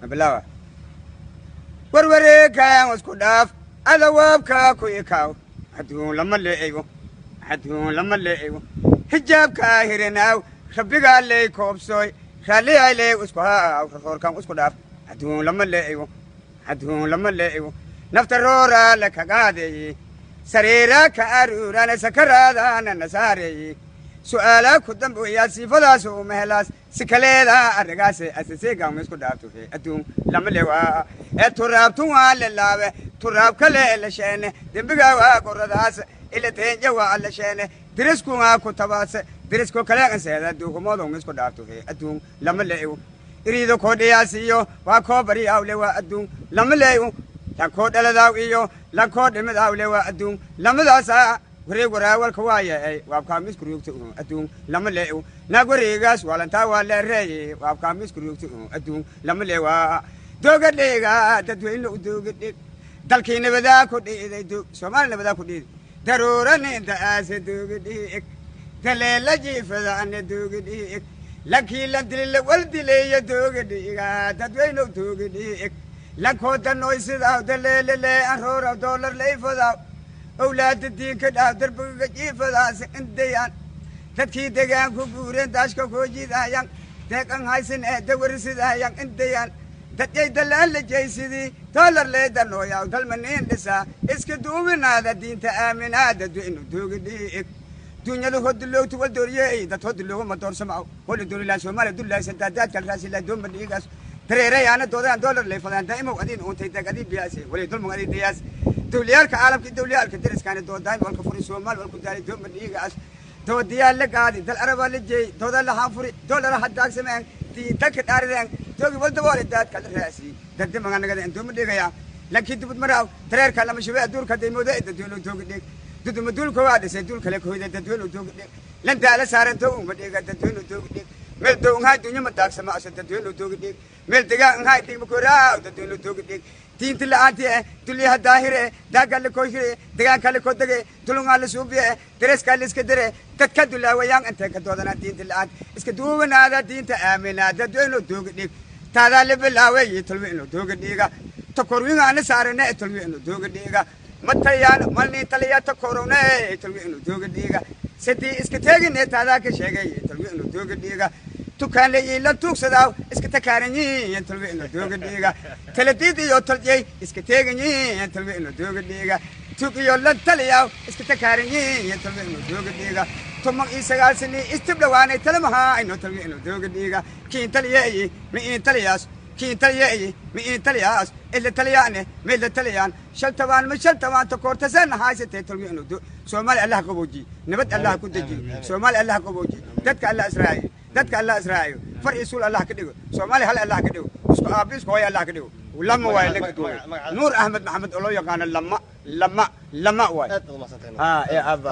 Mabilaawa warwareegan isku dhaaf, adawaabka ku ikaaw, adduun lama leeyo, adduun lama leeyo. Hijaabkaa hirinaaw, rabbigaa ley koobsooy, raalliyaa ley isku haaw, roorkan isku dhaaf, adduun lama leeyo, adduun lama leeyo. Nafta rooraa la kagaadeeye, sariiraa ka aruurana, sakaraadaana nasaareeye, su'aalaa ku damboyaa, siifadaas umahelaas si kaleeda arrigaas asaseegaama isku dhaaftuhe, adduun lama lewa. Ee turaabtun waa la laabe, turaab kale la sheene, dembigaa waa goradaas ilateenya waa la sheene, diriskungaa ku tabaase, dirisko kale anseeda duukumoodoma isku dhaaftuhe, adduun lama leeyo. Iriido koo dhiyaas iyo waa koo bariyaawle, waa adduun lama leeyo. Lankoo dhaladaaw iyo lankoo dhimidaawle, waa adduun lamadaasa. Wareeg waraawalka waaye, waabkaamisku roogta, adduun lama leeyo. Naag wareegaas waalantaa waa leereeye, waabkaamisku roogta, adduun lama leewaa. Dooga dheega dadweyne u dooga dheeg, dalkii nabadaa ku dhiiday, doog Soomaali nabadaa ku dhiiday, daruurani da'aase dooga dhiig, daleela jiifada ane dooga dhiig, lankii lan dilila wal dileeya, dooga dhiiga dadweyne u dooga dhiig, lankoo danoysidaw daleelele anroora doolar layfadaw, owlaada diinka dhaaf darbiga jiifadaas indayaan, dadkii degaan ku guureen, daashka koo jiidaayan, deeqan haysan ee dawarsidaayan indayaan, dadyay dalaan la jeysidii doolar lee danooyaw, dalmaniin dhisaa iska duubinaada, diinta aaminaada inu dooga dhiig. Dunyada hodilowtu wal dooriyey, dad hodilooga ma doorsamaw holi doorilaan Soomaaliya dulaysa daadaadkal raasila doomba dhiigaas dareerayaana doodayaan doolar layfadaan daa'imow adiin uuntay deeg adii biyaasi wali dulmug adii diyaas dawliyaalka caalamka, dawliyaalka deriskaani doodayn walka furi Soomaali walku daali doomba dhiigaas doodiyaal la gaadi, dal arabaa la jeey, dooda lahaan furi, doolara hadaagsameen, diintanka dhaarideen, doogi waldaboole daadka la raasi daddi maganagada indooma dhigaya, lankii dubud maraaw dareerka lama shubee duurka daymooda, dadweynu doogi dhig, duduma duulka waa dhisay, duul kale koyda, dadweynu doogi dhig, lan daala saaran toog uma dhiga, dadweynu doogi dhig, meel dow nhaay dunya ma daagsama aso, dadweynu doogi dhig, meel degaan nhaay digma koraaw, dadweynu doogi dhig, diinta la'aanti eh dulyaha daahire, daagga la koyhire, degaanka la kodege, dulungaa la suubiye, dareeskaa la iska dere, dadka dulaawayaan intee ka doodanaa, diinta la'aanta iska duubanaada, diinta aaminaa, dadweynu doogi dhig, taadaa la bilaaway tolwi inuu dooga dhiiga, takorwingaana saarane tolwi inuu dooga dhiiga, matayaan malni taliya takorowne tolwi inuu dooga dhiiga, sidii iska teegine taadaa ka sheegay tolwi inuu dooga dhiiga, tukaanle iila tuugsadaaw iska takaaranyiin tolwi inuu dooga dhiiga, taladiid iyo tolyey iska teeganyiin tolwi inuu dooga dhiiga, tug iyo lan taliyaw iska takaaranyiin tolwi inuu dooga dhiiga, 19 sani istib dhawaanay talamaha ino tolwi inuu dooga dhiiga, kiin taliyeeyi ma iin taliyaas, kiin taliyeeyi ma iin taliyaas, ila taliyaane ma ila taliyaan, shaltabaan ma shaltabaan takoortasan haysatee tolwi inuu do. Soomaali Allah qaboojiye, nabad Allah ku dejiyo, Soomaali Allah qaboojiye, dadka Allah israaciyo, dadka Allah israaciyo, far iyo suul Allah ka dhigo, Soomaali hal Allah ka dhigo, isku aabbi isku hooyo Allah ka dhigo. Lama waaye laga duway Nuur Axmed Maxamed oo loo yaqaano lama lama lama waay. Aad baad umahadsantahay. Ha ee aabba.